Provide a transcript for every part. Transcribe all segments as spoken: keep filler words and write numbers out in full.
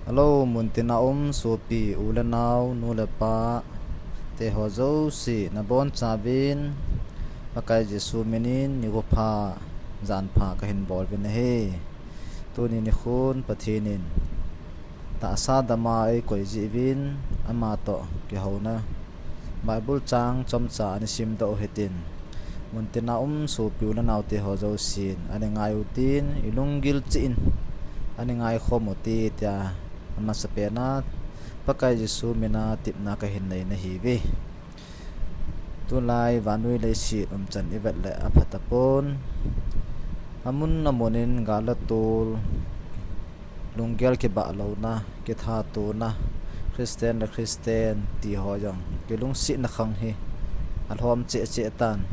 Hello, muntina um sopi u le nau, nu le pa te ho jouse nabonchauvin Pakai Jesu minin nikho pha, jan pha kahin bol uvin ahi. Tuni nikhon Pathen in tahsa dama eikoi jeh uvin, ama toh kihouna Bible chang chomcha ana simdoh u hitin, muntina um sopi u le nau te ho jousen ana ngai utin, ilunggil cheh in ana ngaikhom ute tia, amasapen a Pakai Jesu mina tepna kahin nei nahiuve. Tulai vannoi leiset umchan ivet le aphatapon, amun amun in gal le tol, lunggel kibahlouna, kithatona, Christian le Christian ti ho jong kilungsetna khang hi alhom cheh cheh tan.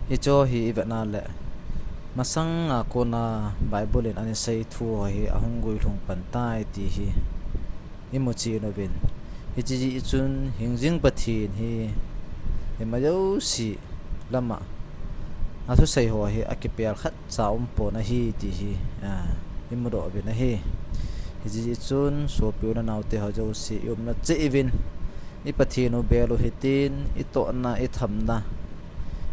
Hiche hi ivet na le, masanga kona Bible in ana sei thu ho hi ahung guilhung pan tai ti hi imu chen uvin. Hiche jeh chun hingjing Pathen hi ima jouse lama athusei ho hi akipel khatcha umpon ahi ti hi, a, imudoh uvin ahi. Hiche jeh chun sopi u le nau te ho jouse iumna cheh uvin, i Pathen u bel u hitin, itohna, ithamna,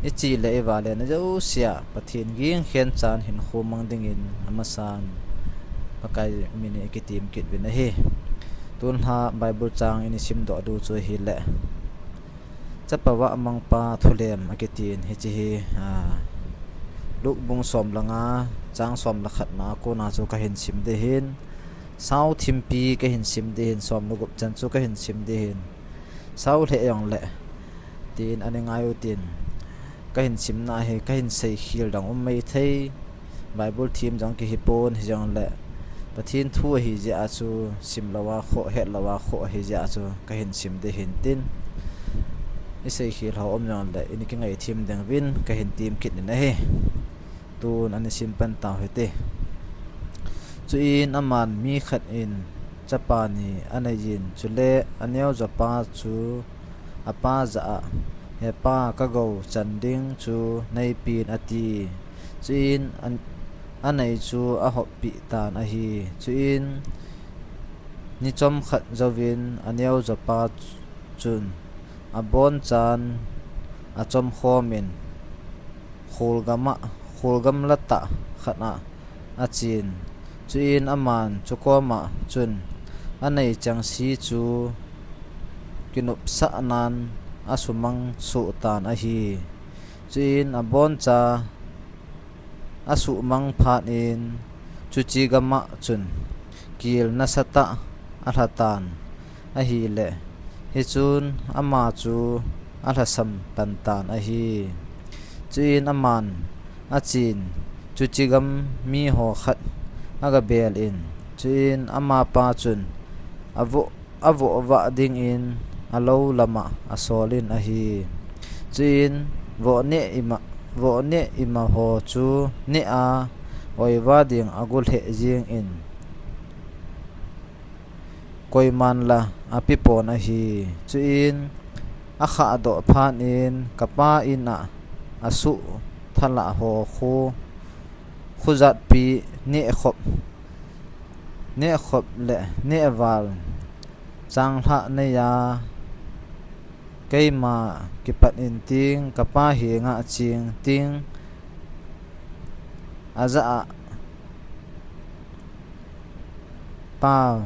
iche le ivalna jousea Pathen ging khen chan hinkho mang dingin amasan Pakai minin ikitem kit uvin ahi. Tunlha Bible chang ina simdoh diu chu ahile, Chapa vahmangpa thulem akitin, hiche hi, a, Luke bung som le nga, chang som le khatna a kona chu kahin sim ding ahin, sao thimpi kahin sim ding ahin, som le gup chan chu kahin sim ding ahin, sao lheh jongle tin ana ngai utin, kahin simna hi kahin seikhel dang um maithei. Bible thim jong kihipon, hijongle Pathen thu ahi jeh a chu, simlouva khoh, hetlouva khoh ahi jeh a chu kahin sim ding ahin tin, iseikhel ho um jongle ina kingaithem ding uvin kahin tem kit in ahi. Tun ana sim pan tau hite. Chuin aman mi khat in chapa ni aneiyin, chule aneojopa chu apa jah a, He pa, kagou chan ding chu neipin, ati. Chuin an-, anei chu ahoppeh tan ahi. Chuin ni chomkhat jouvin aneojopa chun abonchan achomkhomin kholgam a, kholgam latah khat a achen. Chuin aman chukoma chun anei chengse chu kinopsahnan asumang soh tan ahi. Chuin aboncha asuhmang phat in chuche gama chun kel nasatah alha tan ahile, hichun ama chu alhasam pan tan ahi. Chuin aman achen, chuche gam miho khat agabel in, chuin amapa chun avoh, avoh vah dingin alou lama asolin ahi. Chuin voh neh ima, voh neh ima ho chu neh a, oiva ding ago lheh jengin, koiman la apepon ahi. Chuin akhahdoh phat in, Kapa in a asuh thalah ho khu, khujatpi nehkhop, nehkhop le nehval changlhah neiya keima kipat inting, kapa henga chengting, ajah a, Pa,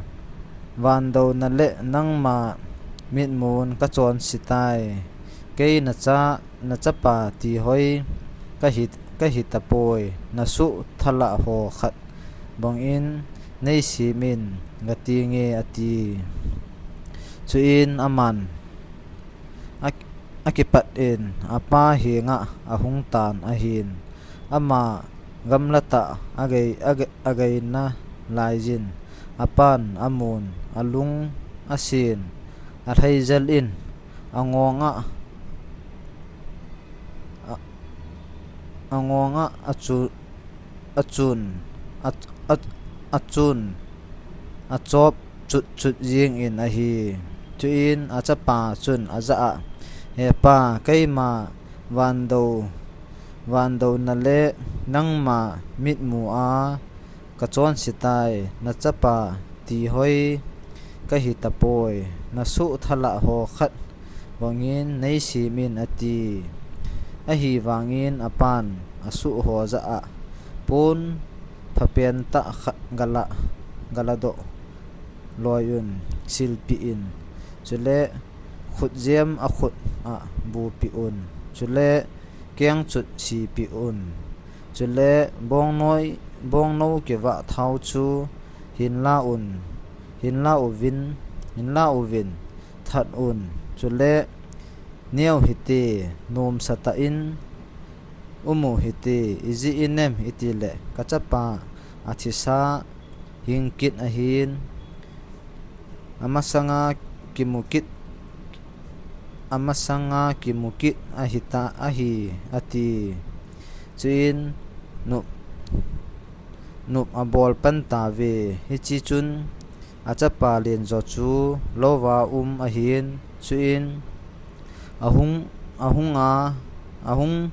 van douna le nangma mitmun kachonse tai. Kei nacha, nachapa tihoi kahi, kahitapoi. Nasuh thalah ho khat bangin neisemin, katinge, ati. Chuin aman a, akipat in apa henga ahung tan ahin, ama gamlatah agei, agei, ageina laiyin, apan amun, alung asen, alhaijal in, angonga, a, angonga achu, achun, a, a, achun, achop chutchut jengin ahi. Chuin achapa chun ajah a, He pa, keima van dou, van douna le nangma mitmu a kachonse tai. Nachapa Tihoi kahi tapoi, nasuh thalah ho khat bangin neisim in ati. Ahivangin apan asuh ho jah a pon phapen tah khat gala, galadoh loi un, silpeh in, chule khutjem akhut a bupeh un, chule kengchut sipeh un, chule bongnoi, bongnou kivah thao chu hinla un, hinla uvin, hinla uvin, that un, chule neo hite, nomsatah in umu hite, ijeh inem itile kachapa athisa hing kit ahin, amasanga kimu kit, amasanga kimu kit ahita ahi, ati. Chuin nop, nop abol pan tauve. Hiche chun achapa lenjo chu louva um ahin, chuin ahung, ahung a, ahung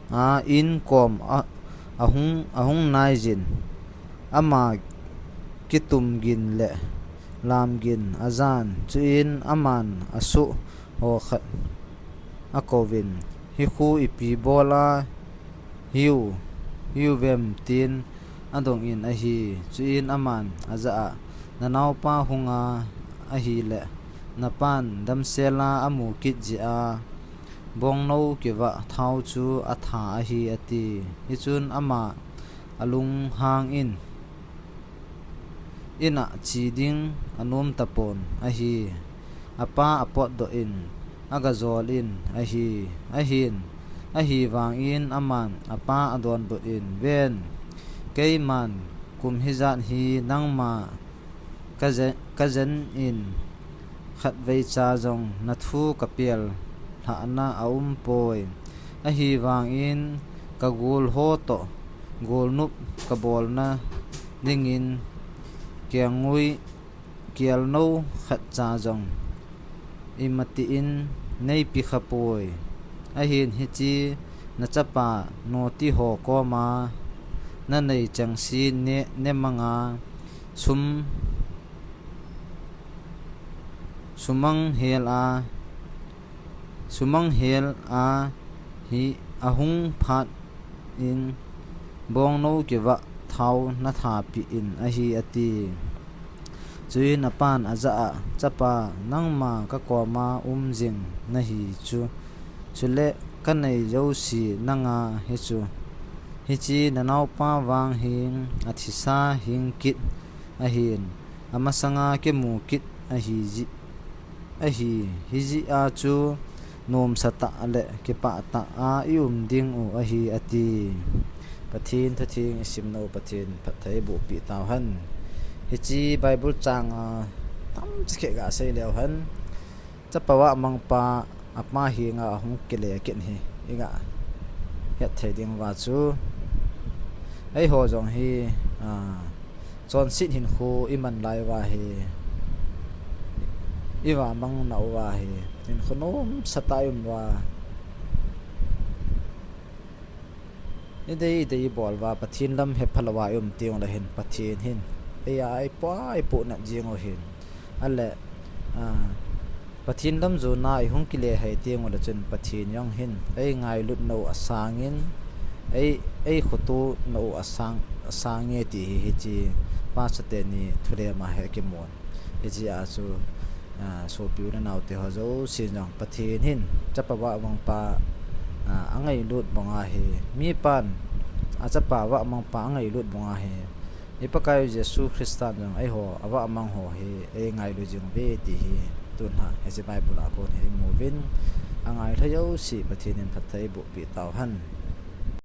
a in kom a, ahung, ahung naijin, ama kitum gin le lam gin ajan, chuin aman asuh ho khat akouvin, hikhu ipi bola hiu, hiuvem, tin adongin ahi. Chuin aman ajah a, nanaopa hunga ahile napan damsela amu kit jeh a bongnou kivah thao chu atha ahi, ati. Hichun ama alunghang in, in a che ding anom tapon ahi. Apa apotdoh in agajol in ahi. Ahin, ahivangin aman apa adonbut in, ven, keiman kum hijat hi nangma kajen, kajen in, khatvei cha jong nathu kapel lhahna aumpoi. Ahivangin kagol ho toh golnop kabolna dingin kelngoi, kelnou khatcha jong imatin neipeh khapoi. Ahin hiche nachapa noti ho koma nanei chengse ne, nemanga sum, sumang hel a, sumang hel a hi ahung phat in bongnou kivah thao nathapeh in ahi, ati. Chuin apan ajah a, chapa, nangma kakoma um jing nahi chu, chule kanei jouse nanga hichu. Hiche nanaopa vang hi athisa hing kit ahin, amasanga kimu kit ahi ji, ahi, hijeh a chu nomsatah le kipahtah a ium dingu ahi, ati. Pathen thutheng isimnau Pathen phatthei bohpeh tauhen. Hiche Bible chang a tamcha khat gasei leu hen. Chapa vahmangpa apa henga ahung kile kit hi iga hetthei dinguva chu, eiho jong hi, a, chonset hinkho iman lai uva hi, ivahmang nauva hi, hinkho nomsatah a ium uva, idei idei ibol uva, Pathen lam hepha louva ium tengule hin, Pathen hin eia eipoh eipoh nat jeng u hin. Ale, a, Pathen lam jona ihung kile hei tengule chun Pathen jong hin eingailut nau asangin, ei, eikhoto nau asang, asange ti hi hiche pastor teni thulem a hi akimun. Hichea chu, a, sopi u le naote ho jousen jong Pathen hin chapa vahmangpa, a, angailut banga hi, mipan achapa vahmangpa angailut banga hi, i Pakaiu Jesu Christan jong eiho avahmang ho hi eingailu jing uve ti hi tuna hiche Bible a kon hi imuvin, angailha jouse Pathen in phatthei bohpeh tauhen.